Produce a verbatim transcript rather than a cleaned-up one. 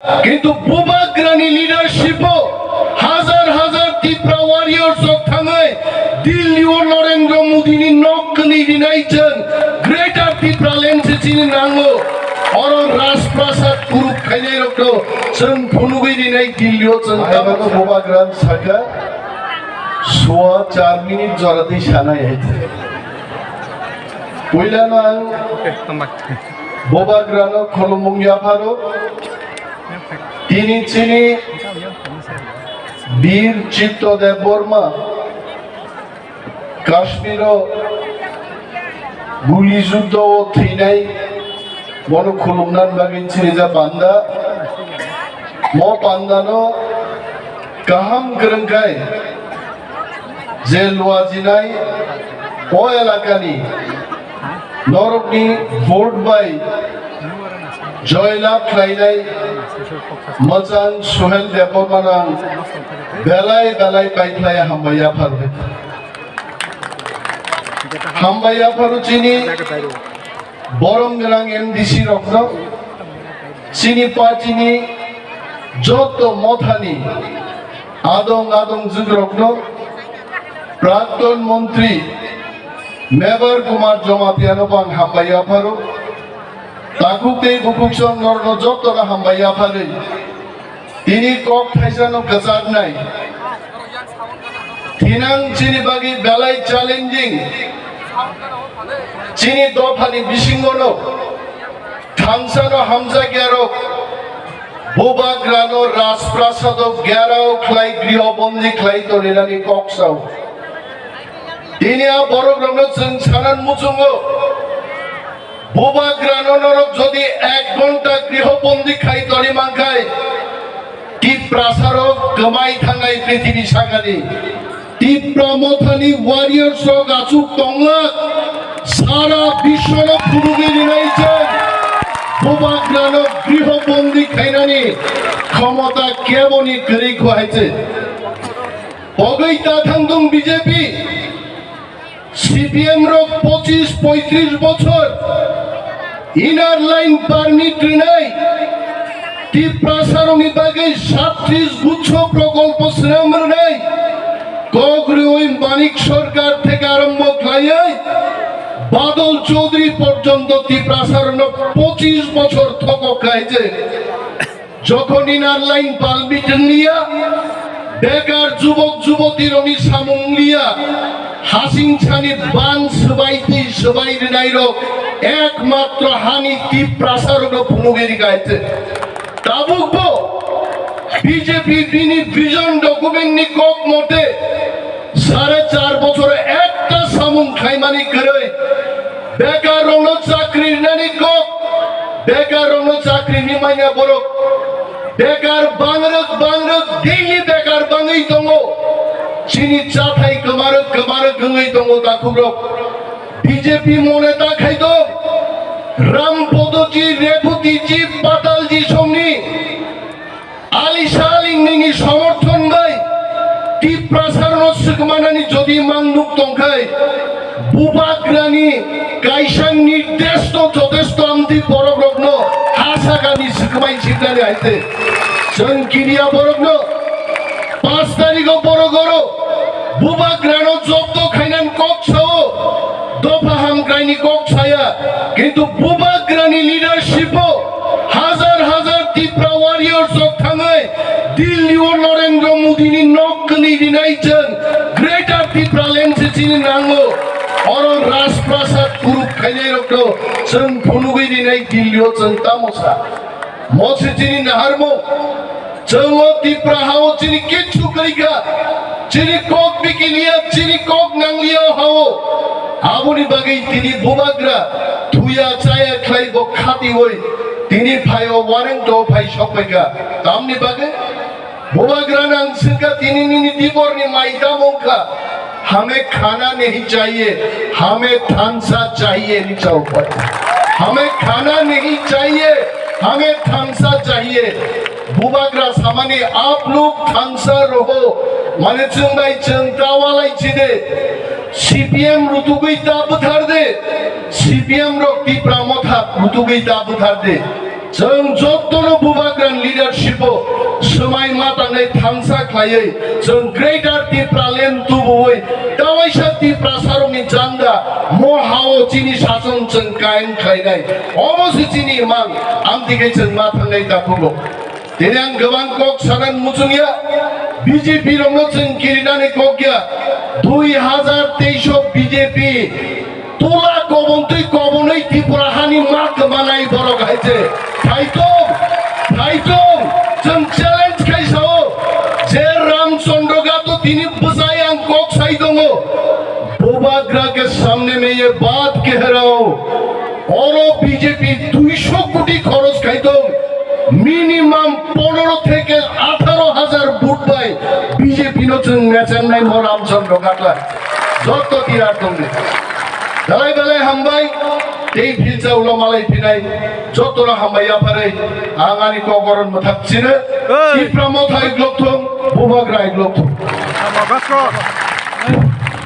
Kintu Bubagrani leadership o hazar hazar Tipra warriors rok thangwi Delhi o Narendra Modi ni nok kwnwi rinai chwng Greater Tipraland se chini nango. Oro Rajprasad kurup khainai rok no chwng phunugwi rinai Delhi o chwng. Ai tamo mano Bubagrani saka suwa char minute jora twi sanai hai. Puila no ang Bubagrano khulumung yapharo. Tini chini Bir Chitto Debbarma Kashmiro guli juddo o thwinai, bono khulumnani bagwi chini ja panda. Mo pandano kaham kwrwngkhai je luajinai o elakani norokni vote bai joy lab khlainai mwchang Suhel Debbarmano ang belai belai pai khlai hambai yaphar. Hambai yapharo chini borom gwnang M D C rokno, chini party ni joto mothani adong adong jwk rokno, Prakton Montri Mebar Kumar Jamatia no bo ang hambai yapharo. Takhuk tei bukhuk song norokno jotono hambai yapharwi tini kok thaisano kwchaknai. Thinang chini bagwi belai challenging. Chini dophani bisingono thangsano hamjakyarok Bubagrano Rajprasado gherao khlai grihobondi khlai toninani kok sao. Tini a borokrokno chwng sanan muchungo. Bubagrano norok jodi ek ghonta grihobondi khai toni mankhai, Tiprasarok kwmai thangnai prithibi sakani. Tipra mothani warriors rok achuk tongla, sara biswno phunugwi rinai je Bubagrano grihobondi khainani khomota keboni kwrwi kho hai se. Pogwi ta thangdung B J P. C P M rok pochis poitris bochor inner line permit rwnai, Tiprasa rokni bagwi satris guchho prokolpo swnam rwnai, kok rwui Manik Sarkar theke arombo khlaiwi Badal Chaudhary porjonto Tiprasa rokno pochis bochor thokok khai je. Jokhon inner line permit wngliya, bekar jubok juboti rokni samung wngliya, hasing sani ban swbai twi swbai rwnai rok ekmatro hani Tiprasa rokno phunugwi rikha hai se. Tabuk bo B J P bini vision document ni kok mote sare char bochoro ekta samung khlaimani kwrwi, bekar rokno chakri rinani kok, bekar rokno chakri ni manya borok, bekar bangrok bangrok daily bekar bangwi tongo, chini chathai kwmarok kwmarok wngwi tongo takhukrok. B J P mone ta khai tong, Ram Podoji, Rekhotiji, Patalji songni Ali Salingni somorthon bai Tiprasarno swkmanani jodi mang nuk tongkhai, Bubagrani kaisa nirdeshno jotesto amtwi borokrokno ha sakani swkmai siknani hai se. Chwng kiriya borokno pas tarikho borok oro Bubagrano jobdo khainan kok sao, dopha hamkraini kok saya, kintu Bubagrani leadership o hazar hazar Tipra warriors rok thangwi Delhi o Narendra Modi ni nok kwnwi rinai chwng Greater Tipraland se chini nango. Oro Rajprasad kurup khainai rokno chwng phunugwi rinai Delhi o chwng tamo sa. Mo se chini naharmung. Chwng o Tipra ha o chini kichu kwrwi kha. Chini kok bikiliya, chini kok nangliya o ha o. Aboni bagwi tini Bubagra thuya chaya khlai bo khatiwi tini phai o wareng to phai sok pai kha. Tamni bagwi Bubagra nang swngkha tini nini diborni mai tamo wngkha. Hame khana nahi chahiye, hame thansa chahiye ni chao pai. Hame khana nahi chahiye, hame thansa chahiye. Bubagra samani aap log thansa raho. Mane chwng bai chwng ta walai chide. C P M rutugwi ta bwthar de. C P M rok Tipra Motha rutugwi ta bwthar de. Chwng jotono Bubagrani leadership o swmai ma tangnai thansa khlaiwi chwng Greater Tipraland tubuwi kawaisa Tiprasarokni janda mohao chini sason chwng kaiyang khlainai. Omo se chini mang, amtwi khe chwng ma thangnai takhuk rok. Tini ang kwbang kok sanani muchungya, B J P rokno chwng kirinani kokya, dui hazar teis o B J P Tola kobon twi kobonwi Tripura hani ma kwmanai borok hai se. Phaitong, phaitong, chwng challenge khai sao. Je Ramchandra Ghat o tini bwsai ang kok sai tongo. Bubagra ke samne mein ye baat keh raha hoon. Oro B J P duisho koti khoros khai tong. Minimum pondro theke atharo hazar vote bai B J P no chwng mechengnai mo Ramchandra Ghat lai. Joto tiyar tongdi. Belai belai hambai, tei philsa ulo malai phinai, jotono hambai yapharwi, ang ani kokoron mwthak chini, Hey! Tipra Motha iglok thung, Bubagra iglok thung.